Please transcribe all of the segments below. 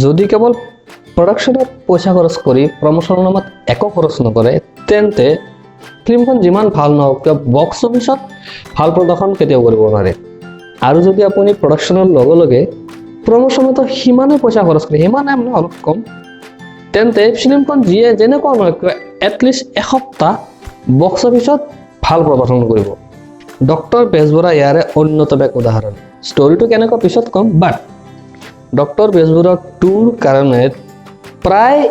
যদি কেৱল প্ৰডাকশ্যনত পইচা খৰচ কৰি প্ৰমোশ্যনৰ নামত একো খৰচ নকৰে, তেন্তে ফিল্মখন যিমান ভাল নহওক কিয়, বক্স অফিচত ভাল প্ৰদৰ্শন কেতিয়াও কৰিব নোৱাৰে। আৰু যদি আপুনি প্ৰডাকশ্যনৰ লগে লগে প্ৰমোশ্যনতো সিমানে পইচা খৰচ কৰে, সিমানে মানে অলপ কম, তেন্তে ফিল্মখন যিয়ে যেনেকুৱা নহওক কিয়, এটলিষ্ট এসপ্তাহ বক্স অফিচত ভাল প্ৰদৰ্শন কৰিব। ডক্টৰ বেজবৰুৱা ইয়াৰে অন্যতম এক উদাহৰণ। ষ্টৰিটো কেনেকুৱা পিছত ক'ম, বাট ডক্টৰ বেজবৰুৱা 2ৰ কাৰণে প্ৰায়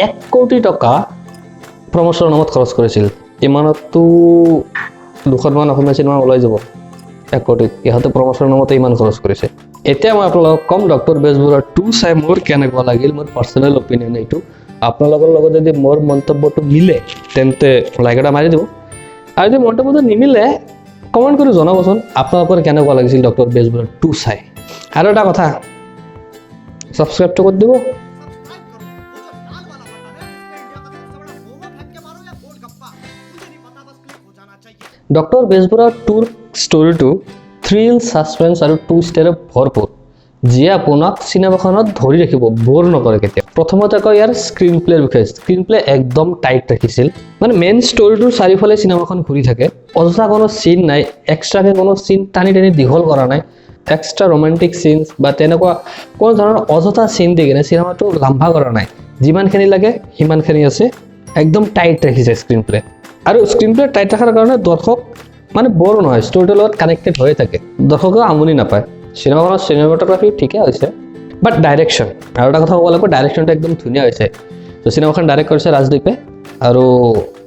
1 কোটি টকা প্ৰমোশ্যনৰ নামত খৰচ কৰিছিল। ইমানততো দুখনমান অসমীয়া চিনেমা ওলাই যাব 1 কোটিত। ইহঁতে প্ৰমোশ্যনৰ নামতে ইমান খৰচ কৰিছে। এতিয়া মই আপোনালোকক ক'ম ডক্টৰ বেজবৰুৱা 2 চাই মোৰ কেনেকুৱা লাগিল। মোৰ পাৰ্চনেল অপিনিয়ন এইটো। আপোনালোকৰ লগত যদি মোৰ মন্তব্যটো মিলে, তেন্তে লাইক এটা মাৰি দিব আৰু যদি মন্তব্যটো নিমিলে, কমেণ্ট কৰি জনাবচোন আপোনালোকৰ কেনেকুৱা লাগিছিল ডক্টৰ বেজবৰুৱা 2 চাই। আৰু এটা কথা, ছাবস্ক্ৰাইবটো কৰি দিব। सब्सक्राइब करो। वो जो लाल वाला बटन है, उस पे इंडिया का सबसे बड़ा मोमो फेंक के मारो या गोलगप्पा, मुझे नहीं पता, बस क्लिक हो जाना चाहिए। ডক্টৰ বেজবৰুৱা 2ৰ ষ্টৰিটো থ্ৰিল, ছাছপেঞ্চ আৰু টুইষ্টেৰে ভৰপূৰ, যিয়ে আপোনাক চিনেমাখনত ধৰি ৰাখিব, ব'ৰ নকৰে কেতিয়াও। প্ৰথমতে কওঁ ইয়াৰ স্ক্ৰীণ প্লেৰ বিষয়ে। স্ক্ৰীণ প্লে একদম টাইট ৰাখিছিল। মানে মেইন ষ্টৰিটোৰ চাৰিওফালে চিনেমাখন ঘূৰি থাকে। অযথা কোনো চিন নাই, এক্সট্ৰাকৈ কোনো চিন টানি টানি দীঘল কৰা নাই। এক্সট্ৰা ৰোমান্টিক চিনছ বা তেনেকুৱা কোনো ধৰণৰ অযথা চিন দি কিনে চিনেমাটো লাম্বা কৰা নাই। যিমানখিনি লাগে সিমানখিনি আছে। একদম টাইট ৰাখিছে স্ক্ৰীণ প্লে। আৰু স্ক্ৰীণ প্লে টাইট ৰখাৰ কাৰণে দৰ্শক মানে ব'ৰ নহয়, ষ্টৰিটোৰ লগত কানেক্টেড হৈয়ে থাকে, দৰ্শকেও আমনি নাপায়। চিনেমাখনৰ চিনেমাটোগ্ৰাফি ঠিকে হৈছে, বাট ডাইৰেকশ্যন, আৰু এটা কথা ক'ব লাগিব, ডাইৰেকশ্যনটো একদম ধুনীয়া হৈছে। তো চিনেমাখন ডাইৰেক্ট কৰিছে ৰাজদীপে আৰু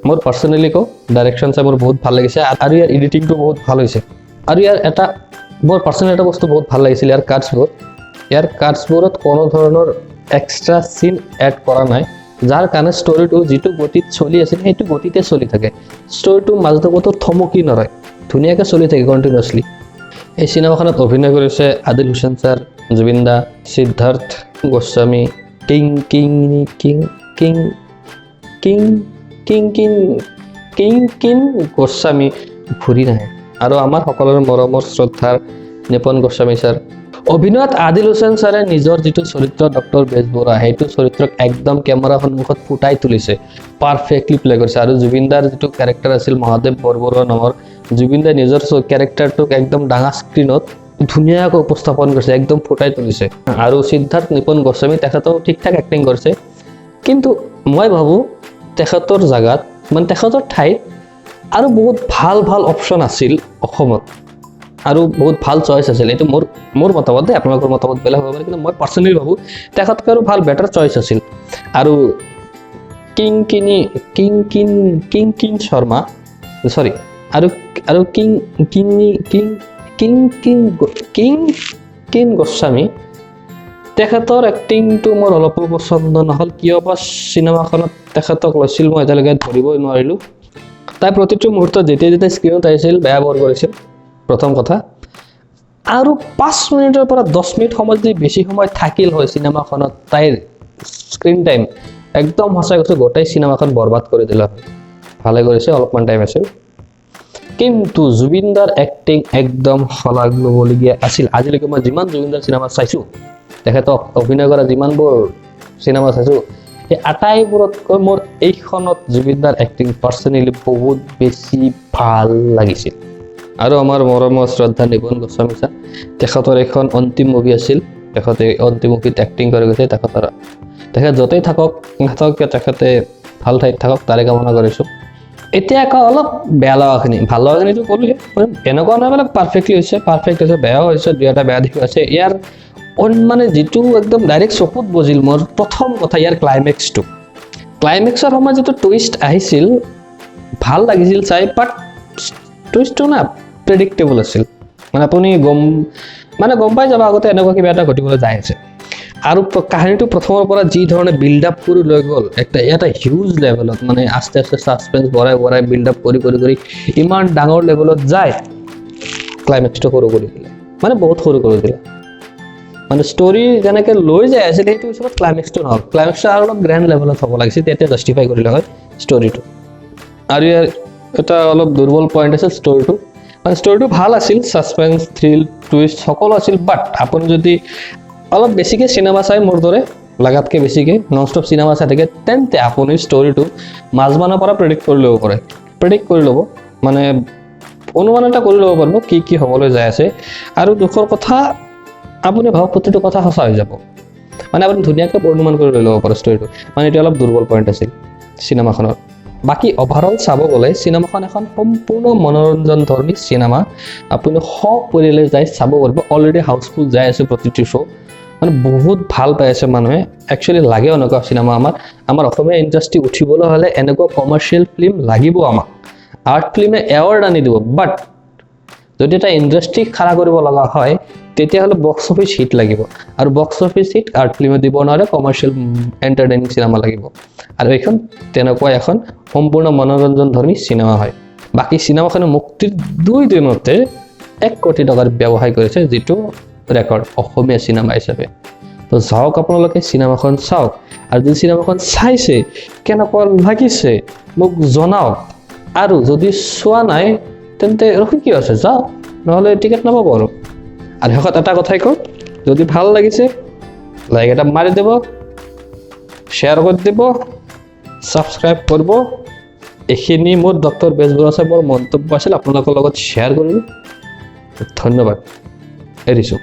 মোৰ পাৰ্চনেলি কওঁ, ডাইৰেকশ্যন চাই মোৰ বহুত ভাল লাগিছে আৰু ইয়াৰ এডিটিংটো বহুত ভাল হৈছে। আৰু ইয়াৰ এটা মোৰ পাৰ্চনেল এটা বস্তু বহুত ভাল লাগিছিল, ইয়াৰ কাটছবোৰ। ইয়াৰ কাটছবোৰত কোনো ধৰণৰ এক্সট্ৰা চিন এড কৰা নাই, যাৰ কাৰণে ষ্টৰিটো যিটো গতিত চলি আছিল, সেইটো গতিতে চলি থাকে। ষ্টৰিটোৰ মাজতে ক'তো থমকি নৰয়, ধুনীয়াকৈ চলি থাকে কণ্টিনিউৱাছলি। এই চিনেমাখনত অভিনয় কৰিছে Adil Hussain sir, Zubeen da, Siddharth Goswami, king king king king king king king king king Goswami ঘূৰি নাহে আৰু আমাৰ সকলোৰে মৰমৰ শ্ৰদ্ধাৰ নিপন গোস্বামী ছাৰ। অভিনয়ত আদিল হুছেইন ছাৰে নিজৰ যিটো চৰিত্ৰ ডক্টৰ বেজবৰুৱা, সেইটো চৰিত্ৰক একদম কেমেৰাৰ সন্মুখত ফুটাই তুলিছে, পাৰফেক্টলি প্লে কৰিছে। আৰু জুবিনদাৰ যিটো কেৰেক্টাৰ আছিল মহাদেৱ বৰবৰুৱা নামৰ, জুবিনদাই নিজৰ কেৰেক্টাৰটোক একদম ডাঙৰ স্ক্ৰীণত ধুনীয়াকৈ উপস্থাপন কৰিছে, একদম ফুটাই তুলিছে। আৰু সিদ্ধাৰ্থ নিপন গোস্বামী, তেখেতেও ঠিক ঠাক এক্টিং কৰিছে। কিন্তু মই ভাবোঁ তেখেতৰ জেগাত, মানে তেখেতৰ ঠাইত আৰু বহুত ভাল ভাল অপশ্যন আছিল অসমত আৰু বহুত ভাল চইচ আছিল। এইটো মোৰ মতামত দেই, আপোনালোকৰ মতামত বেলেগ হ'ব পাৰে। কিন্তু মই পাৰ্চনেলি ভাবোঁ তেখেতকৈ আৰু ভাল বেটাৰ চইচ আছিল। আৰু কিং কিনি কিং কিন কিং কিন শৰ্মা, চৰি, আৰু আৰু কিং কিনি কিং কিং কিং কিং কিন গোস্বামী, তেখেতৰ এক্টিংটো মোৰ অলপো পচন্দ নহ'ল। কিয় বা চিনেমাখনত তেখেতক লৈছিল, মই এতিয়ালৈকে ধৰিবই নোৱাৰিলোঁ। তাই প্ৰতিটো মুহূৰ্তত যেতিয়া যেতিয়া স্ক্ৰীণত আহিছিল, বেয়া বৰ কৰিছিল। প্ৰথম কথা, আৰু 5 মিনিটৰ পৰা 10 মিনিট সময় যদি বেছি সময় থাকিল হয় চিনেমাখনত তাইৰ স্ক্ৰীণ টাইম, একদম সঁচাই কৈছোঁ, গোটেই চিনেমাখন বৰবাদ কৰি দিলে হয়। ভালে কৰিছে অলপমান টাইম আছিল। কিন্তু জুবিনদাৰ এক্টিং একদম শলাগ ল'বলগীয়া আছিল। আজিলৈকে মই যিমান জুবিনদাৰ চিনেমা চাইছোঁ, তেখেতক অভিনয় কৰা যিমানবোৰ চিনেমা চাইছোঁ, এই আটাইবোৰতকৈ মোৰ এইখনত জুবিনদাৰ এক্টিং পাৰ্চনেলি বহুত বেছি ভাল লাগিছিল। আৰু আমাৰ মৰমৰ শ্ৰদ্ধা নিপন গোস্বামী ছাৰ, তেখেতৰ এইখন অন্তিম মুভি আছিল। তেখেতে অন্তিম মুভিত এক্টিং কৰি গৈছে। তেখেত য'তেই থাকক নাথাকক কিয়, তেখেতে ভাল ঠাইত থাকক, তাৰে কামনা কৰিছোঁ। এতিয়া আকৌ অলপ বেয়া লগাখিনি, ভাল লগাখিনিতো ক'লোৱে। মানে এনেকুৱা নহয় মানে পাৰফেক্টলি হৈছে, পাৰফেক্ট হৈছে, বেয়াও হৈছে, দুই এটা বেয়া দিশো আছে ইয়াৰ। মানে যিটো একদম ডাইৰেক্ট চকুত বজিল মোৰ, প্ৰথম কথা ইয়াৰ ক্লাইমেক্সটো। ক্লাইমেক্সৰ সময়ত যিটো টুইষ্ট আহিছিল, ভাল লাগিছিল চাই, বাট টুইষ্টটো না প্ৰেডিক্টেবল আছিল। মানে আপুনি গম পাই যাব আগতে এনেকুৱা কিবা এটা ঘটিবলৈ যাই আছে। আৰু কাহিনীটো প্ৰথমৰ পৰা যি ধৰণে বিল্ড আপ কৰি লৈ গ'ল এটা এটা হিউজ লেভেলত, মানে আস্তে আস্তে ছাছপেঞ্চ বঢ়াই বঢ়াই বিল্ড আপ কৰি কৰি কৰি ইমান ডাঙৰ লেভেলত যায়, ক্লাইমেক্সটো সৰু কৰি দিলে, মানে বহুত সৰু কৰি দিলে। মানে ষ্টৰি যেনেকৈ লৈ যাই আছিল, সেইটো হিচাপত ক্লাইমেক্সটো নহ'ল। ক্লাইমেক্সটো আৰু অলপ গ্ৰেণ্ড লেভেলত হ'ব লাগিছিল, তেতিয়া জাষ্টিফাই কৰিলে হয় ষ্টৰিটো। আৰু ইয়াৰ এটা অলপ দুৰ্বল পইণ্ট আছিল ষ্টৰিটো। মানে ষ্টৰিটো ভাল আছিল, ছাছপেঞ্চ, থ্ৰিল, টুইষ্ট সকলো আছিল, বাট আপুনি যদি অলপ বেছিকৈ চিনেমা চাই, মোৰ দৰে লাগাতকৈ বেছিকৈ নন ষ্টপ চিনেমা চাই থাকে, তেন্তে আপুনি ষ্টৰিটো মাজমানৰ পৰা প্ৰেডিক্ট কৰি ল'ব পাৰে। প্ৰেডিক্ট কৰি ল'ব মানে অনুমান এটা কৰি ল'ব পাৰিব কি কি হ'বলৈ যাই আছে। আৰু দুখৰ কথা, আপুনি ভাবক প্ৰতিটো কথা সঁচা হৈ যাব। মানে আপুনি ধুনীয়াকৈ অনুমান কৰি লৈ ল'ব পাৰে ষ্টৰিটো। মানে এইটো অলপ দুৰ্বল পইণ্ট আছিল চিনেমাখনৰ। বাকী অভাৰঅল চাব গ'লে চিনেমাখন এখন সম্পূৰ্ণ মনোৰঞ্জনধৰ্মী চিনেমা। আপুনি সপৰিয়ালে যাই চাব পাৰিব। অলৰেডি হাউচফুল যাই আছে প্ৰতিটো শ্ব'। মানে বহুত ভাল পাই আছে মানুহে। একচুৱেলি লাগে এনেকুৱা চিনেমা আমাৰ। আমাৰ অসমীয়া ইণ্ডাষ্ট্ৰি উঠিবলৈ হ'লে এনেকুৱা কমাৰ্চিয়েল ফিল্ম লাগিব আমাক। আৰ্ট ফিল্মে এৱাৰ্ড আনি দিব, বাট যদি এটা ইণ্ডাষ্ট্ৰি খাৰা কৰিব লগা হয়, তেতিয়াহ'লে বক্স অফিচ হিট লাগিব। আৰু বক্স অফিচ হিট আৰ্ট ফিল্মে দিব নোৱাৰে, কমাৰ্চিয়েল এণ্টাৰটেইনিং চিনেমা লাগিব। আৰু এইখন তেনেকুৱা এখন সম্পূৰ্ণ মনোৰঞ্জনধৰ্মী চিনেমা হয়। বাকী চিনেমাখনে মুক্তিৰ 2 দিনতে 1 কোটি টকাৰ ব্যৱসায় কৰিছে, যিটো ৰেকৰ্ড অসমীয়া চিনেমা হিচাপে। তো যাওক আপোনালোকে চিনেমাখন চাওক। আৰু যদি চিনেমাখন চাইছে, কেনেকুৱা লাগিছে মোক জনাওক। আৰু যদি চোৱা নাই, তেন্তে ৰখি কিয় আছে? যাওক, নহ'লে টিকেট নাপাব আৰু। আৰু শেষত এটা কথাই কওঁ, যদি ভাল লাগিছে লাইক এটা মাৰি দিব, শ্বেয়াৰ কৰি দিব, ছাবস্ক্ৰাইব কৰিব। এইখিনি মোৰ ডক্টৰ বেজবৰুৱা চাহেবৰ মন্তব্য আছিল, আপোনালোকৰ লগত শ্বেয়াৰ কৰিলোঁ। ধন্যবাদ, এৰিছোঁ।